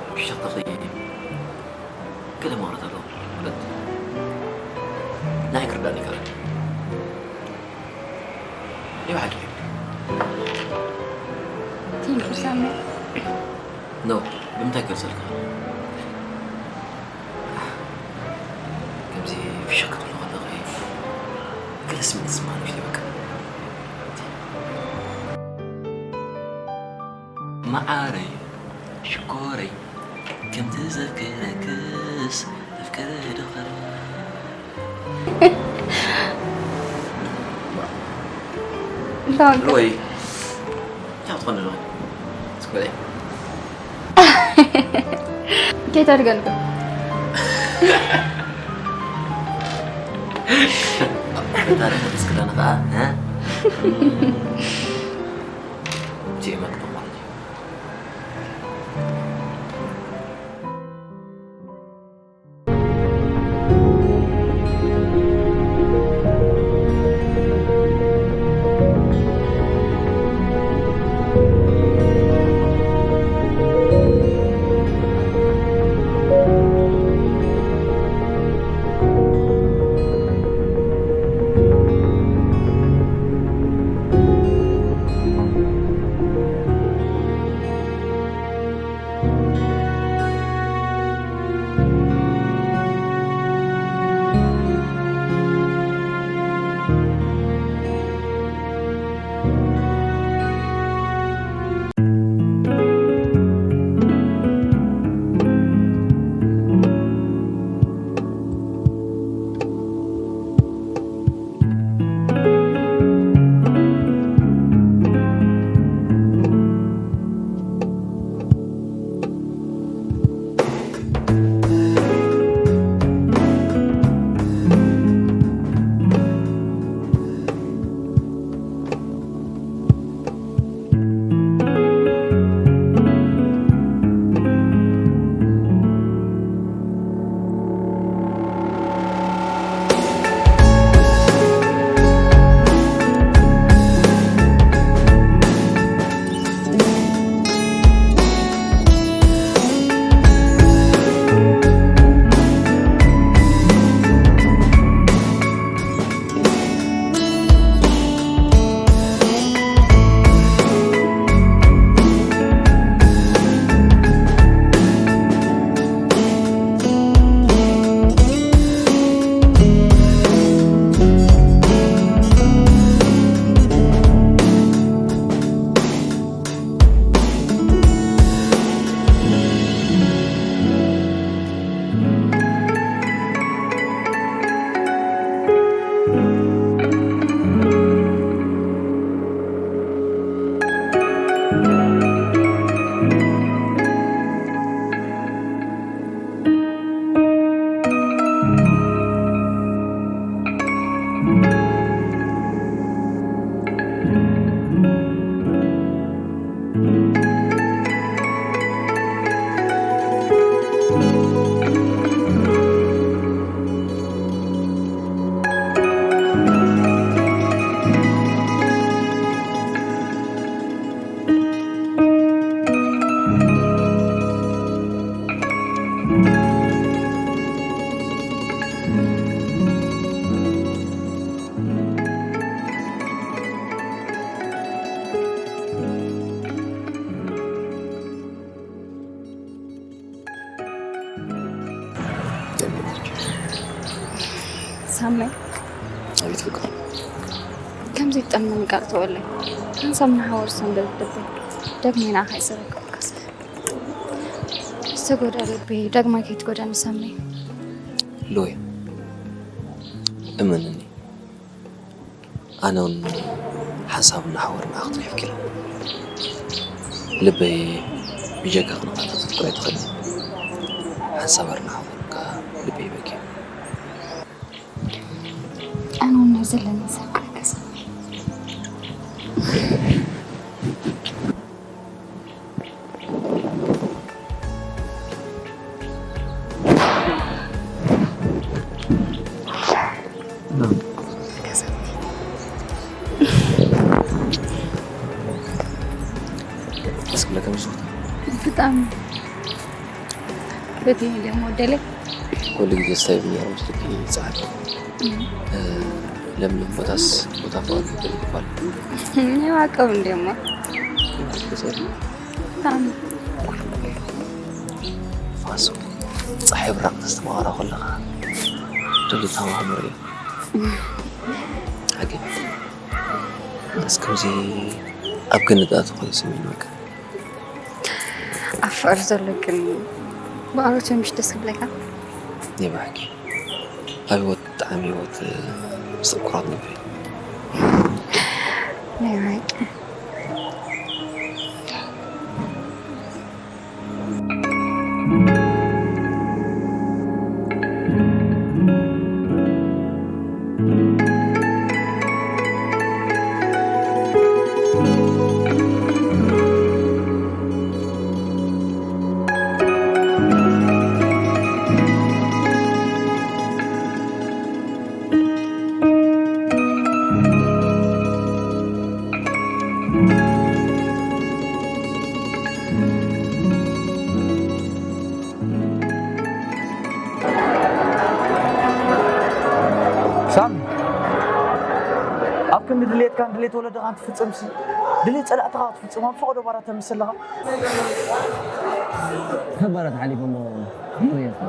ብሸቕ ተኽእለ ገለ መቕረት ኣለዎ። ንዓይ ክርዳእኒ ይኽእል። ይብሓቂ። Thank you ሳሚ። ኖ፣ ብምንታይ ክገልጸልካ? ከምዚ ፍሽኽ ክትብሉ ከለኺ ገለ ስምዒት ዝስምዓኒ ይመስለኒ በቃ። መዓረይ ሽኮረይ ከምቲ ዘፍቅረክስ ተፍቅረ ዶ ኸሎ እንታይ ወይ እንታይ ክትኾን ኣለኹ ስኮለይ ከይተድገልኩ በታሪክ ስክዳን ኸዓ እ? ዜማ ክጥቕም ማለት እዩ። ሳመይ፣ ኣቤት ፍቅር። ከምዚ ጠመንቃ ትወለይ። ሓንሳብ ንሓወር ሰንበል ደበ። ደግሜ ንዓኻ ይሰረከብካስ። ዝተጎዳ ልበይ ዳግማይ ከይትጎዳኒ ሳመይ። ሉይ፣ እመንኒ። ኣነ እውን ሓንሳብ እናሓወርና ክትሪኦ ፍኪረ። ልበይ ብጀካ ክንኸታተል እኮ ኣይትኽእልን። ሓንሳብ እናሓወርካ ልበይ በኪ። ኣነ እውን ናይ ዘለኒ ሰብ ክልግስ። ደስ ክብለካ ምሽ። ብጣዕሚ። በቲ ደሞ ወደለይ። ኩሉ ግዜ ስታይ ብያ ወስድኪ ጻዕዳ። ለምለም ቦታስ ቦታ ፍቕሪ ይበሃል። ናይ ዋቀብ እንዲሞ። ብጣዕሚ። ፋሱ፣ ጸሓይ ብራቕ ተስተማቕራ ከለኻ፣ ደሊ ታማህምር እዩ። ሓቂ። ደስ ከምዚ ኣብ ገነት ኣቶ ኮይኑ ስሚን በቃ። ኣብ ፍቕሪ ዘሎ ግን ብኣሮት ምሽ ደስ ክብለካ? ናይ ብሓቂ። ኣብ ህይወት ብጣዕሚ ህይወት ምስ እኩራት ነብሪ። ናይ ብሓቂ። ሳሚ፣ ኣብ ክንዲ ድሌትካን ድሌት ወለድኻን ትፍጽምሲ፣ ድሌት ጸላእትኻ ክትፍጽም ኣብ ፈቐዶ ባራት ተምስል ኣለኻ። ካብ ባራት ሓሊፎሞ ይርእየካ።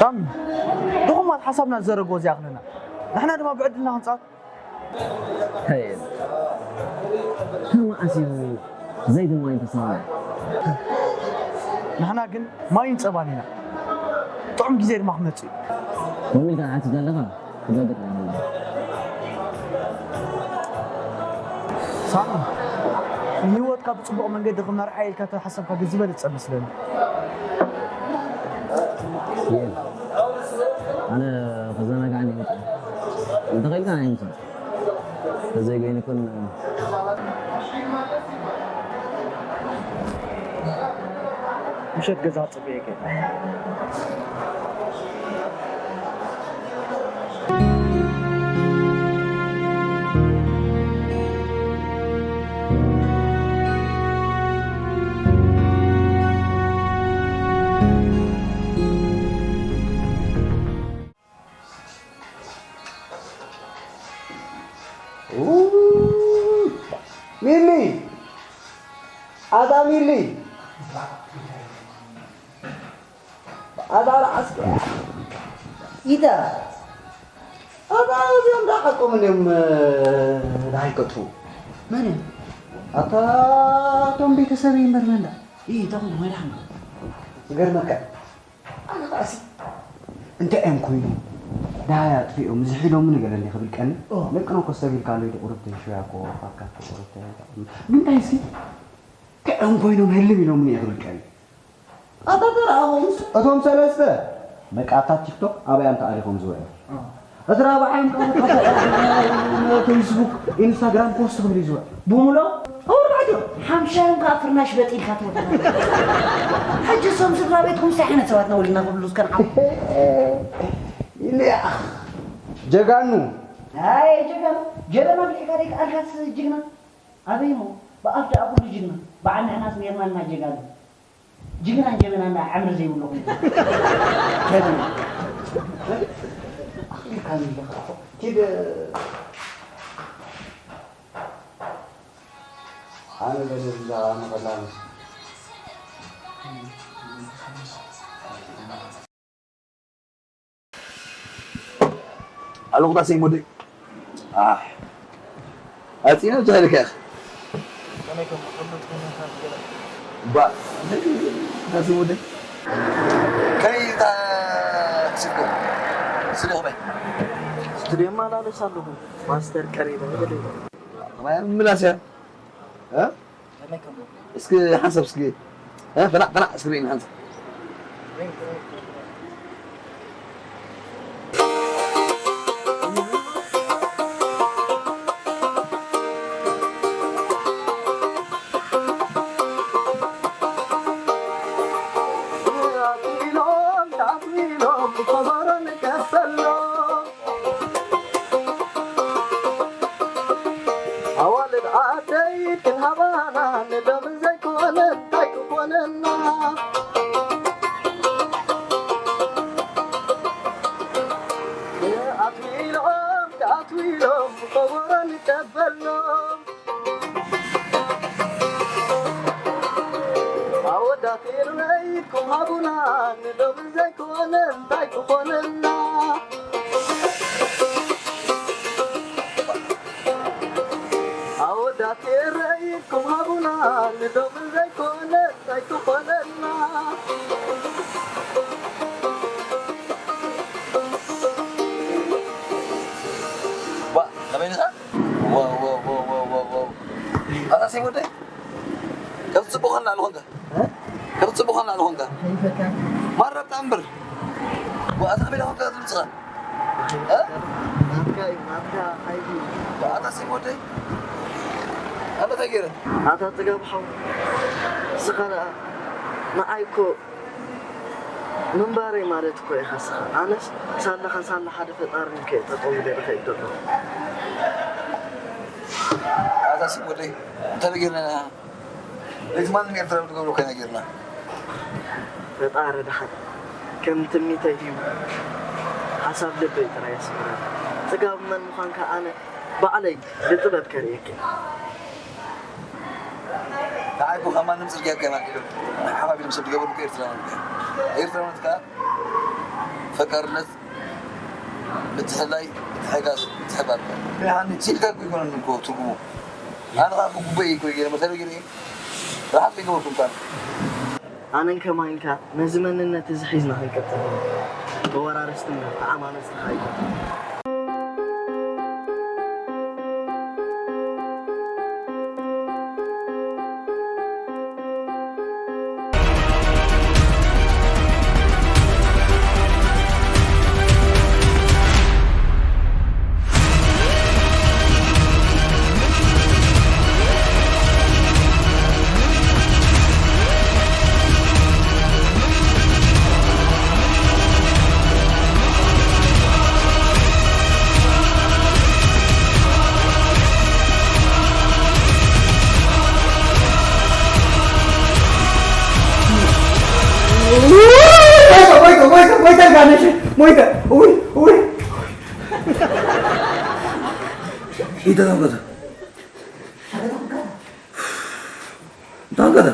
ሳሚ፣ ድኹማት ሓሳብና ዝዘረግዎ እዚኣ ክለና። ንሕና ድማ ብዕድልና ክንጻወት። ከይድ። ከመዓስ እዩ ዘይድማይ ተሰማዕ? ንሕና ግን ማይን ጸባን ኢና። ጥዑም ግዜ ድማ ክመጽእ እዩ። ከምኡ ኢልካ ትሓስብ ዘለኻ? ክገብር ኣይብሉን። ሳሚ፣ ንህይወትካ ብጽቡቕ መንገዲ ክመርሓ ኢልካ ተሓሰብካ ግን ዝበለጸ መስለኒ። የል፣ ኣነ ክዘናግዓኒ ይመጽእ። እንተኸኢልካ ናይ ምሳሕ። ተዘይገይኑ ኮን ምሸት ገዛ ጽበየከ። ኡ፣ ሚሊ! ኣታ ሚሊ! ኣታ ርዓስ ኢታ! ኣታ እዚኦም ደኣ ሓቆምን እዮም፣ ደሃይ ከጥፉ። መን እዮም? ኣታ እቶም ቤተሰበይ እምበር መን ደኣ? ኢ፣ እቶም መድሓን። ዝገርመካ። ኣነ ኸኣሲ እንታይ እዮም ኮይኖም? ደሃይ ኣጥፊኦም ዝሒሎምኒ ገለ እንዲ ክብል ቀኒ። ኦ። ደቅኖ ኮስተብ ኢልካ ኣለይ ቁሩብ ተይሽውያ እኮ ካብካ ቁሩብ ተይሽውያ። ምንታይ ሲ? እንታይ እዮም ኮይኖም ህልም ኢሎምኒ እየ ክብል ቀኒ። ኣታ ተረኣኹምስ እቶም ሰለስተ በቃ ኣብታ ቲክቶክ ኣበይ ኣንታ ኣሪኾም ዝውዕሉ። ኦ። እቲ ራብዓዮም ከዓ ፌስቡክ፣ ኢንስታግራም ፖስት ክብል እዩ ዝውዕል። ብምሎ ኣወርባዕትኦም ሓምሻዮም ከዓ ፍርናሽ በጢልካ ትወድና። ሕጂ እሶም ስድራ ቤትኩም እንታይ ዓይነት ሰባት ነው ወሊድና ክብሉ እስከ ንዓው። ኢልያ ጀጋኑ። ኣይ ጀጋኑ፣ ጀበና ብልዕካ ደይ ከኣልካስ ጅግና። ኣበይ እሞ ብኣፍ ደኣ ኩሉ ጅግና። በዓል ንሕናስ ኔርና እና ጀጋኑ። ጅግናን ጀበናን ደኣ ዕምሪ ዘይብሉ ኮይኑ። ጀበና። ኣኽሊልካኒ ኣለኻ። ኪድ ኣነ ገለ ዝዛረባ መቐላሉ። ኣለኹ ጣሰይ ወደይ። ኣሕ። ኣጺነ ብቻ ኢልካ ኢኻ። ከመይ ከም ኩሉ ትኾነ ኢኻ ትገለ። ባ፣ እንታይ ስሙ ወደይ? ከመይ ኢልካ ስልኩ? ስልኩ ከመይ? ስቱድዮ እመላለስ ኣለኹ። ማስተር ቀሪበ ይበለይ። ከመይ ምላስ እያ? እ? ከመይ ከም እስኪ ሓንሳብ እስኪ፣ እ፣ ፈናዕ፣ ፈናዕ እስክሪን ሓንሳብ። ኣትዊሎም፣ ኣትዊሎም፣ ከበሮ ንቀሰሎም። ኣዋልድ ዓደይ ክንሃባና ንደም ዘይኮነ እንታይ ክኾነና? ኣትዊሎም፣ ኣትዊሎም፣ ከበሮ ንቀበሎም። ኣወዳት ኤረይ ክም ሃቡና ንደም ዘይኮነ እንታይ ክኾነና? ኣወዳት ኤረይ ክም ሃቡና ንደም ዘይኮነ እንታይ ክኾነና? ዋ፣ ከመይ ኢኻ? ዋው፣ ዋው፣ ዋው፣ ዋው፣ ዋው፣ ዋው። ኣታ ሰይ ወደይ፣ ካብ ጽቡቕ ኸና ኣለኹ እንተ። እ? ካብ ጽቡቕ ኸና ኣለኹ እንተ። ከይፈካ። ማራ ብጣዕሚ እምበር። ዋ፣ ኣታ ከመይ ኢኻ ትብል ጽኻ? እ? ናትካ እዩ፣ ናትካ ሓይሊ እዩ። ዋ፣ ኣታ ሰይ ወደይ። ኣታ እንታይ ገይረ? ኣታ ጽጋብ ሓው። ስኻ ደኣ ንዓይ እኮ ምንባረይ ማለት እኮ ኢኻ ስኻ። ኣነስ ሳላኻን ሳላ ሓደ ፈጣርን እኮ እየ ጠጠው ኢለ ዝኸይድ ዘለኹ። ኣታ ሲ ወደይ፣ እንታይ ገይርና ኢና? ቤት ማንም ኤርትራዊ ዝገብሮ ኮይና ገይርና። ፈጣሪ ደሓን ከም ትምኒተይ እዩ። ሓሳብ ልበይ ጥራይ የስምረኒ። ጽጋብ መን ምዃንካ ኣነ ባዕለይ ብጥበብ ከርእየኪ። ንዓይ እኮ ካብ ማንም ጽርግያ ከማን ኢሎም ሓባቢሎም ሰብ ዝገበሩ እኮ ኤርትራውያን እዮም። ኤርትራውነት ከኣ ፈቃርነት፣ ምትሕልላይ፣ ምትሕጋዝ፣ ምትሕባር። ንሓኒ ችልካ እኮ ይኮነን እኮ ትርጉሙ። ኣነ ከኣ ብጉበይ እኮ ገይረ መሰለ ገይረ እየ። ራሓት ዘይገበርኩም እኳ። ኣነን ከማይንካ ነዚ መንነት እዚ ሒዝና ክንቀጽል ኢና። ተወራረስቲ እምበር ተዓማመጽቲ ኣይኮናን። ሞይተ፣ ሞይተ፣ ሞይተ፣ ሞይተ፣ ሞይተ፣ ሞይተ፣ ሞይተ፣ ሞይተ፣ ውይ፣ ውይ። ኢተታንከተ። ኢተታንከተ።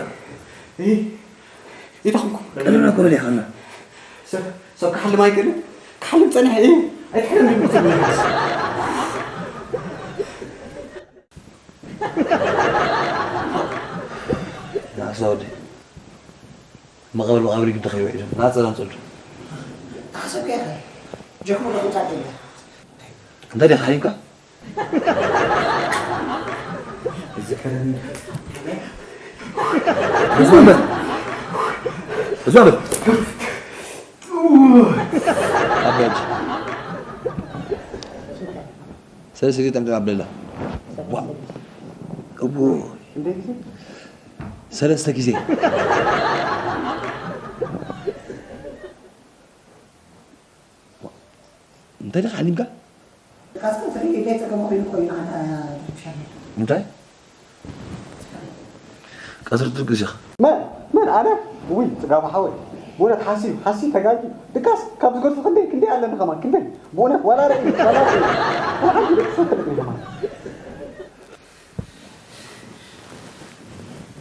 እ፣ ኢተኹምኩ። ቀደምና እኮ መሊኻና። ሰብ፣ ሰብ ክሓልም ኣይክእልን። ክሓልም ጸኒሐ እዩ። ኣይትሕለምን። ንኣስላ ወዲ መቐበል መቓብር ግዲ ከይውዒሉ ናጸላ ንጸሉ። ተሓሰብካ ኢኻ። ጀክሙ ለኹምታ ደለ። እንታይ ዲኻ ሓሊምካ? እዚ ቀደም እዚ በል። እዚ በል። ኣበጅ። ሰለስተ ግዜ ጠምጢም ኣበላ። ዋ። እዎ። ክንደይ ግዜ? ሰለስተ ግዜ። እንታይ ዲኻ ሓሊምካ? ካስከ ፍሪ እንታይ ጸገም ኮይኑ ኮይኑ ኣነ ድርሻ። እንታይ? ቀትሪ ድርቅ ዲኻ? መን? መን? ኣነ? ውይ፣ ጽጋቡ ሓወይ። ብእውነት ሓስዩ፣ ሓስዩ ተጋግዩ። ድቃስ ካብ ዝገድፉ ክንደይ፣ ክንደይ ኣለኒ ከማን፣ ክንደይ? ብእውነት ዋላ ርእዩ፣ ዋላ ርእዩ። ዋላ ሓንቲ ደቂ ሰብ ትልቅ እዩ ከማን።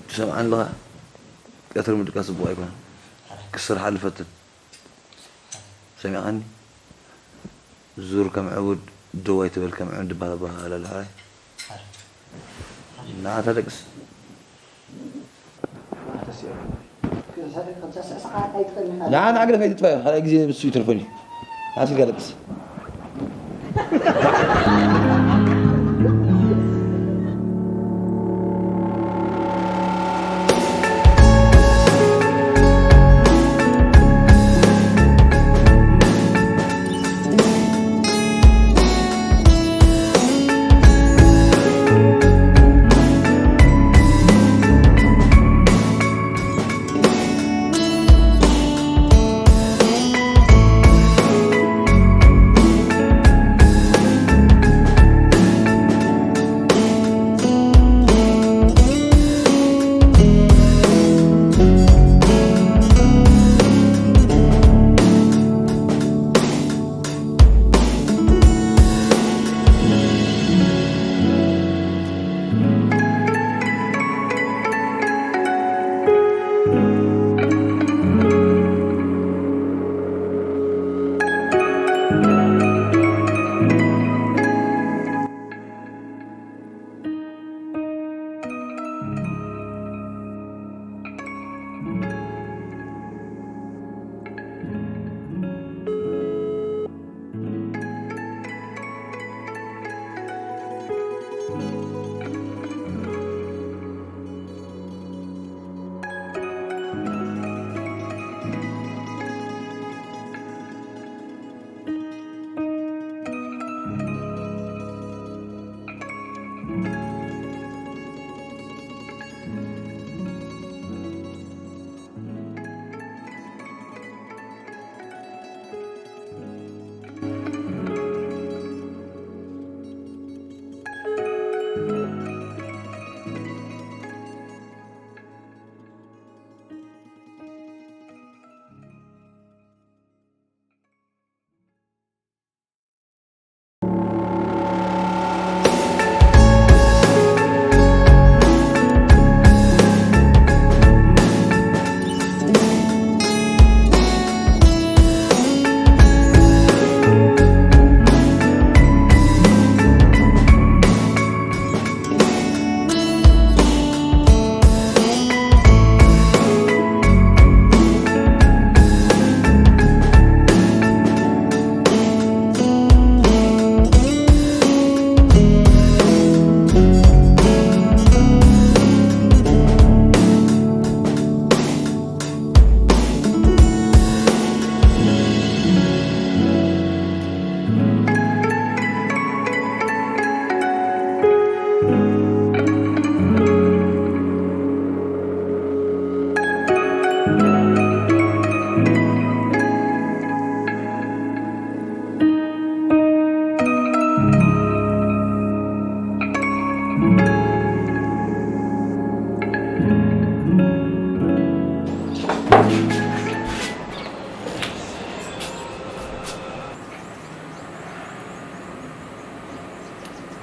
ትሰምዓኒ ኣለኻ? ቀትሪ ምድቃስ ጽቡቕ ኣይኮነን። ክስርሓሉ ፈትን። ሰሚዕኻኒ? ዙር ከም ዕቡድ፣ ደው ኣይትበል ከም ዕንዲ ባባ ኣበሃህላ ለሓራይ። ንዓኻ ደቅስ። ንዓ ንዓ ግደፍ ኣይትጥፋ፣ ካልኣይ ግዜ ብሱ ይተርፈኒ። ንዓ ስልካ ደቅስ።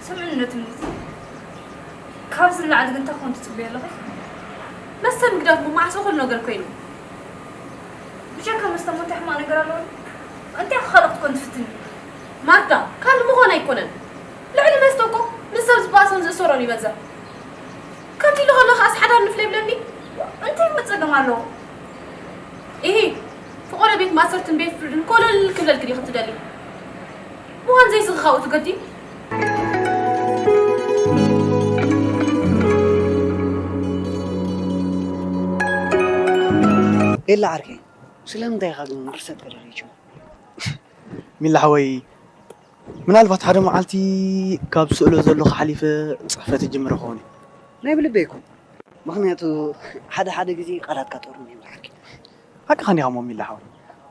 ስምዕኒ ነቲ ሙዚ። ካብዚ ንላዕሊ ግን እንታይ ክኾን ትጽበዮ ኣለኺ? መስተ ምግዳፍ እሞ መዓስ እኹል ነገር ኮይኑ? ብጀካ መስተ እሞ እንታይ ሕማቕ ነገር ኣለዎ? እንታይ ክኻልእ ክትኮን ትፍትኒ? ማርታ፣ ካልእ ምኾን ኣይኮነን። ልዕሊ መስተ እኮ ንሰብ ዝበኣሶን ዝእሰሮን ይበዝሕ። ከምዚ ኢሉ ከሎ ከኣስ ሓዳር ንፍለ ይብለኒ። እንታይ መጸገም ኣለዎ? ኢሂ፣ ፍቖዶ ቤት ማእሰርትን ቤት ፍርድን ኮለል ክብለልኪ ዲኺ ትደሊ? ምዃን ዘይስኺ ካብኡ ትገዲ? ቤላ ዓርከይ፣ ስለምንታይ ኢኻ ግን ርሰት ቀደረይችው? ሚላ ሓወይ፣ ምናልባት ሓደ መዓልቲ ካብ ስእሎ ዘለኹ ሓሊፈ ጽሕፈት እጅምር እኸውን። ናይ ብልበይ እኮ። ምኽንያቱ ሓደ ሓደ ግዜ ቃላትካ ጥዑም እዮም ዝሓርኪ። ሓቅኻ እንዲኻ እሞ ሚላ ሓወይ።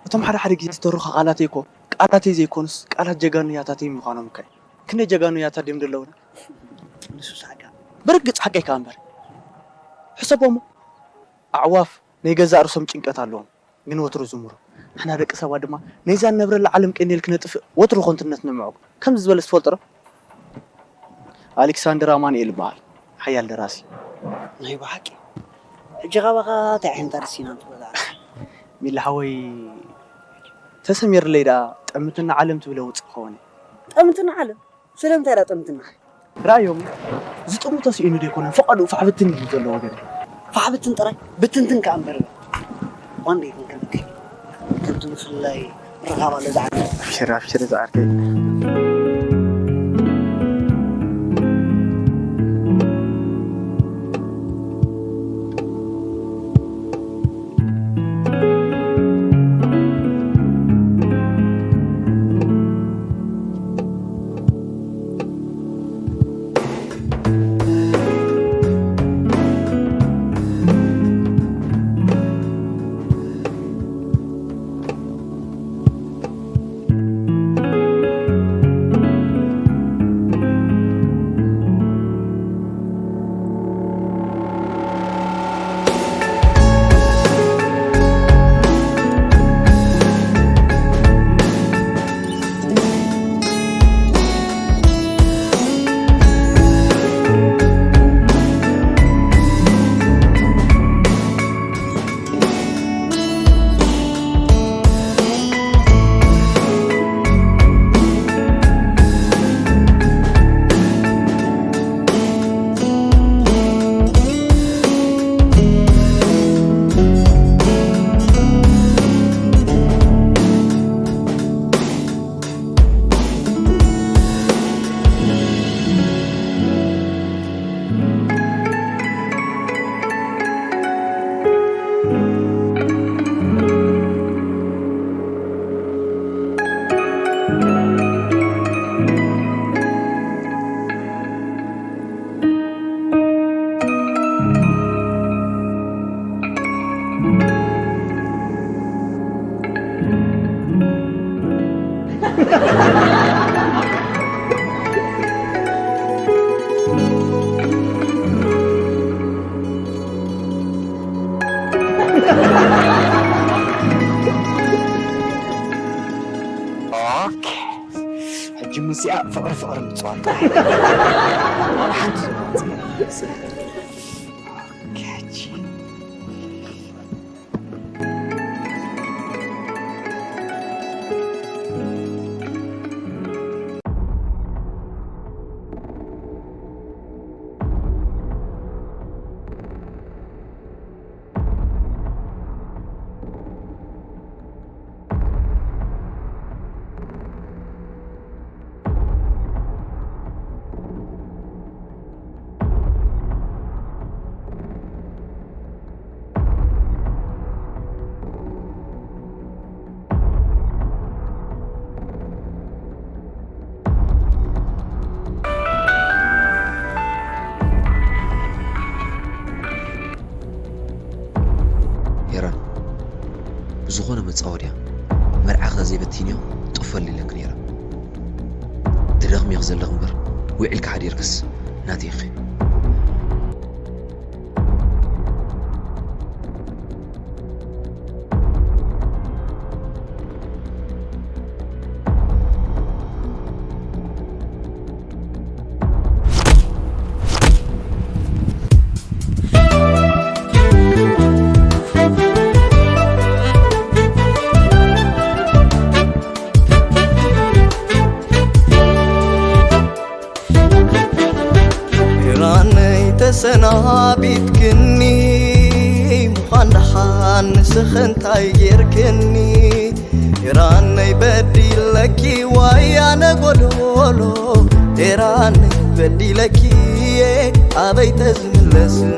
እቶም ሓደ ሓደ ግዜ ዝተሩኻ ቃላተይ እኮ ቃላተይ ዘይኮኑስ ቃላት ጀጋኑ ያታተይ ምዃኖም እካ እዩ። ክንደይ ጀጋኑ ያታ ድዮም ዘለውና? ንሱስ ሓቃ። ብርግጽ ሓቀይ ከኣ እምበር። ሕሰቦ እሞ ኣዕዋፍ ናይ ገዛእ ርእሶም ጭንቀት ኣለዎም። ግን ወትሩ ዝምሩ። ንሕና ደቂ ሰባት ድማ ነዛ ንነብረላ ዓለም ቀንዴል ክነጥፍእ ወትሩ ከንቱነት ንምዕጉ። ከምዚ ዝበለ ትፈልጦ ዶ? ኣሌክሳንደር ኣማኑኤል ይበሃል። ሓያል ደራሲ። ናይ ብሓቂ። ሕጂ ካባኻ እንታይ ዓይነት ኣርእስቲ ኢና ንኽእል? ሚሊ ሓወይ፣ እቲ ተሰሚርለይ ደኣ ጠምትና ዓለም ትብለ ውፅእ ክኸውን እዩ። ጠምትና ዓለም? ስለምንታይ ደኣ ጠምትና ዓለም? ራዮም ዝጥሙ ተስኢኑ ዘይኮነ ፈቐዱ ፋሕብትን እዩ ዘለዎ ገለ። ፋሕብትን ጥራይ ብትንትን ከኣ እምበር። ዋንዴ ይኹን ከመክል ከምቲ ምፍላይ ርኻብ ኣሎ ዝዓርከይ። ኣብሽር ኣብሽር ዝዓርከይ። ኦኬ፣ ሕጂ ምስኣ ፍቕሪ ፍቕሪ ምፅዋት ጥራሕ። ዋላ ሓንቲ ዞባ መፅእ። ኦኬ፣ ሕጂ ሄራን፣ ብዝኾነ መጻወድያ መርዓኺ ዘይበቲንዮ ጥፈል ኢለኪ ነይረ። ትደኽሚ ኢኺ ዘለኺ እምበር፣ ውዒልኪ ሓዲርክስ ናተይ ኢኺ። ሄራነይ ተሰናቢትክኒ፣ ምዃን ደሓን ንስኺ እንታይ ጌርክኒ? ሄራነይ በዲለኪ ዋይ ኣነ ጎዶሎ፣ ሄራነይ በዲለኪ ኣበይ ተዝምለስን?